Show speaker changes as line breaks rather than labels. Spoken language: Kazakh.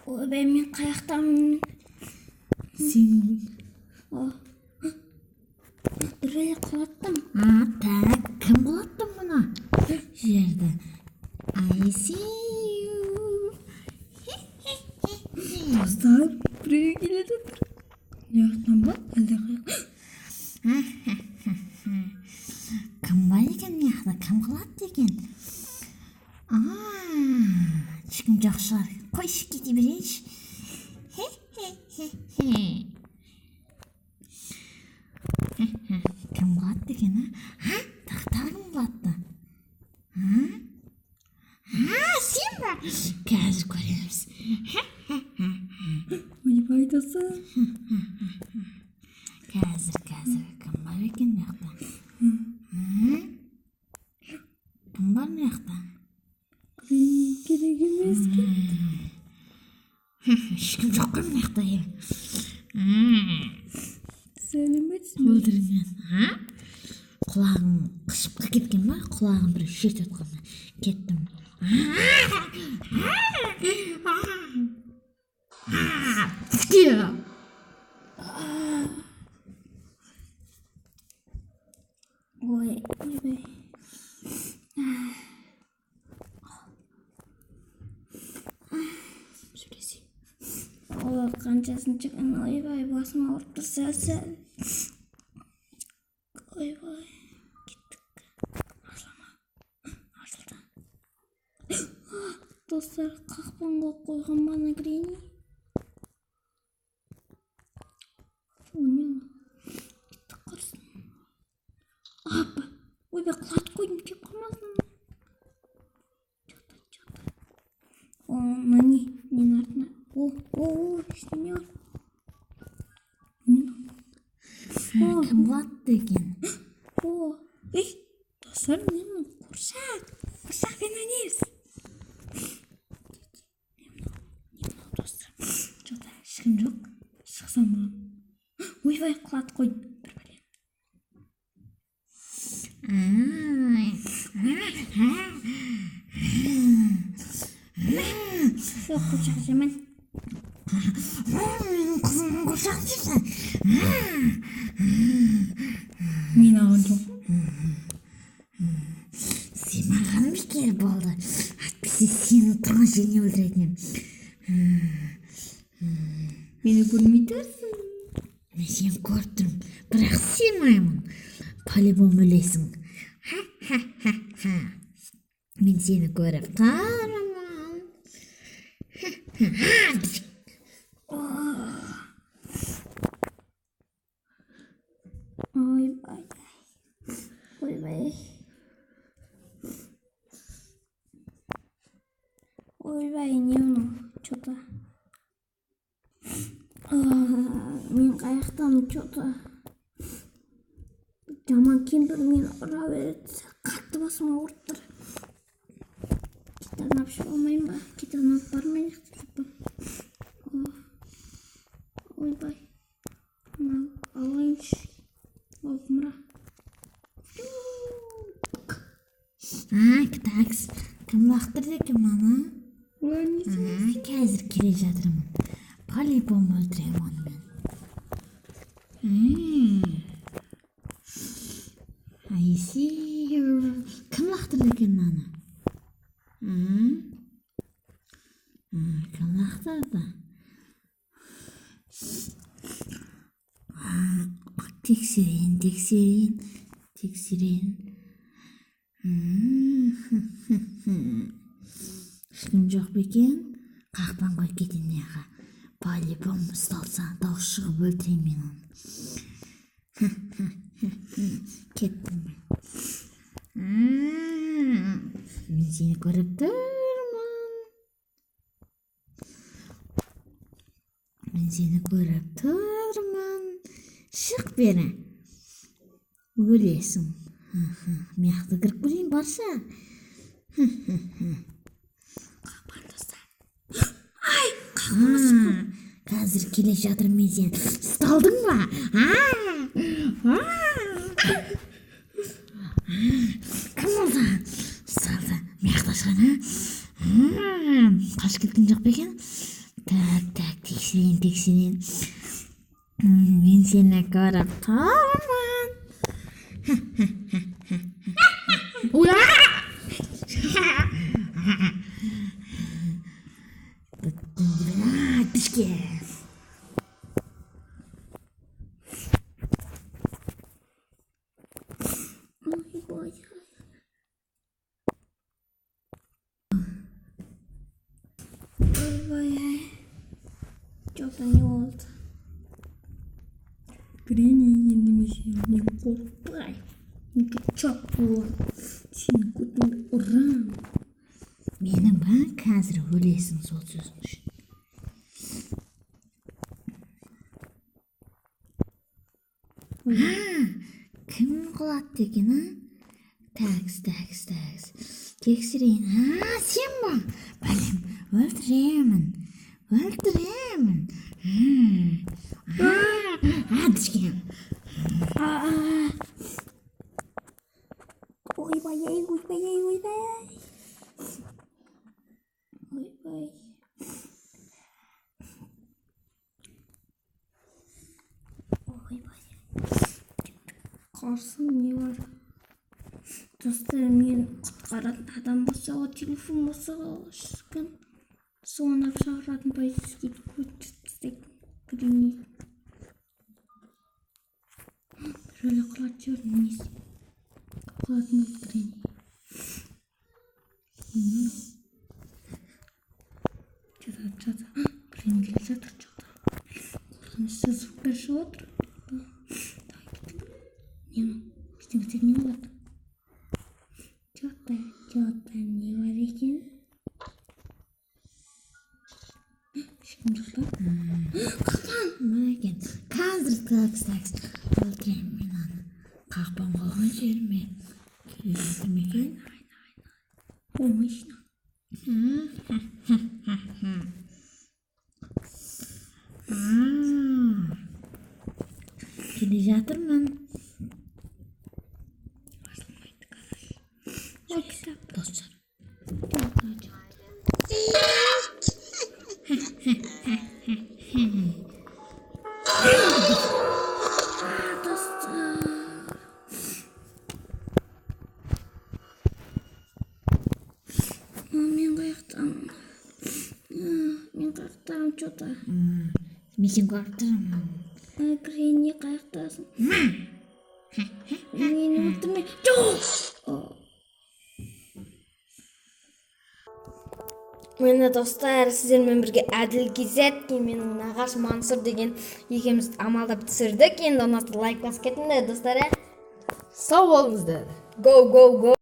Ойбай, мен қаяқтамын?
Сен
О. Бір бәле құлаттым.
А, так, кім құлатты мұны? Жерді. I see you.
Достар, біреу келе жатыр. Мына жақтан ба? Әлде
Кім бар екен мына жақта? Кім құлатты екен? А, ешкім жоқ шығар. Қойшы, кете берейінші. Хе-хе-хе-хе. Кім құлатты екен, а? А, тағы тағы кім құлатты? А? А, сен ба? Қазір көреміз.
Ойбай, достар.
Қазір, қазір кім бар екен мына жақта? А? Кім бар мына жақта?
Керек емес.
Ешкім жоқ қой мына жақта.
Сәлеметсіз бе?
Өлтірген. А? Құлағым қышып кеткен ба? Құлағым бір шертіп жатқан. Кеттім.
Ой, ойбай.
Сөйлесейін.
Ой, қаншасыншы күн, ойбай, басым ауырып тұр сәл-сәл. Ойбай, кеттік. Ашыла ма? Ашылды. Достар, қақпан қойып қойған ба ана Гренни? О, не мынау? Кеттік құрсын. Апа, ойбай, құлатып қойдым, кеп қалмасын. Чё-то, чё-то. О, мына не? Ненің артына? О, о, о, ішінде не бар? Не мынау?
Кім құлатты екен?
О, ей, достар, не мынау? Қуыршақ. Қуыршақпен ойнаймыз. Не мынау? Не мынау, достар? Чё-то ешкім жоқ. Шықсам болады. Ойбай, құлатып қойдым. Бір бәле. Жоқ, қуыршақ жемін.
Менің қызым қуыршақ жепсің.
Мен алған жоқпын.
Сен маған бекер болды. Әйтпесе сені тұрған жеріне өлтіретін едім.
Мені көрмей тұрсың.
Мен сені көріп тұрмын, бірақ сыймаймын. По-любому өлесің. Ха-ха-ха-ха. Мен сені көріп тұрмын. Ха-ха-ха.
Ойбай. Ойбай. Ойбай, не мынау? Чё-то. Мен қаяқтамын, чё-то. Жаман кемпір мені ұра береді. Қатты басым ауырып тұр. Кете алмап шыға алмаймын ба? Кете алмап бармай жоқ па? Ойбай. Мынау алайыншы. О, құмыра.
А, такс. Кім лақтырды екен мынаны?
Ой, не
А, қазір келе жатырмын. По-любому өлтіремін оны мен. I see you. Кім лақтырды екен мынаны? А, кім лақтырды? А, тексерейін, тексерейін, тексерейін. Ешкім жоқ па екен? Қақпан қойып кетейін мына жаққа. По-любому ұсталса, дауыс шығып өлтіремін мен оны. Кеттім мен. Мен сені көріп тұрмын. Мен сені көріп тұрмын. Шық бері. Өлесің. Мына жақта кіріп көрейін, барша.
Қақпан, достар.
Ай, қазір келе жатырмын мен сені. Ұсталдың ба? Кім болды? Ұсталды. Мына жақта шығар, а? Қашып кеткен жоқ па екен? Так, так, тексерейін, тексерейін. Мен сені көріп тұрмын. Уа! Пішке.
Ойбай. Ойбай. Че-то не болды. Гренни, енді мен сенен қорықпай. Чоп болады. Сенің көтіңді ұрам.
Менің ба, қазір өлесің сол сөзің үшін. Кім құлатты екен, а? Такс, такс, такс. Тексерейін. А, сен ба? Бәлем, өлтіремін. Өлтіремін. А, а, түскен.
Ойбай, ай, ойбай, ай, ойбай. Ойбай. Ойбай. Қарсы не бар? Достар, мен құтқаратын адам болса ғой, телефон болса ғой, шіркін. Соны шақыратын полицейскийді көтіп тастайтын. Гренни. Біреулер құлатып жіберді, несі? Құлатын болды Гренни. Жатады, жатады. Гренни келе жатыр, что-то. Қорқынышты звуктар шығып отыр. Давай, кеттік. Не мынау? Біздің кітап не болады? Че-то, че-то не бар екен? Ешкім жоқ па?
Қақпан бар екен. Қазір, такс, такс. Өлтіремін мен аны. Қақпан қалған жеріме келе жатыр ма екен?
О, машина.
Келе жатырмын.
Ашылмайды, короче. О, кітап.
Достар.
Че-то, че-то. Достар. Мен қаяқтамын? Мен қаяқтамын, че-то?
Мен сені көріп тұрмын.
Гренни, қаяқтасың? Мені өлтірме. Жоқ! Міне, достар, сіздермен бірге Әділ KZ, менің нағаш Мансұр деген екеуміз амалдап түсірдік. Енді ұнаса лайк басып кетіңдер, достар.
Сау болыңыздар.
Go, go, go.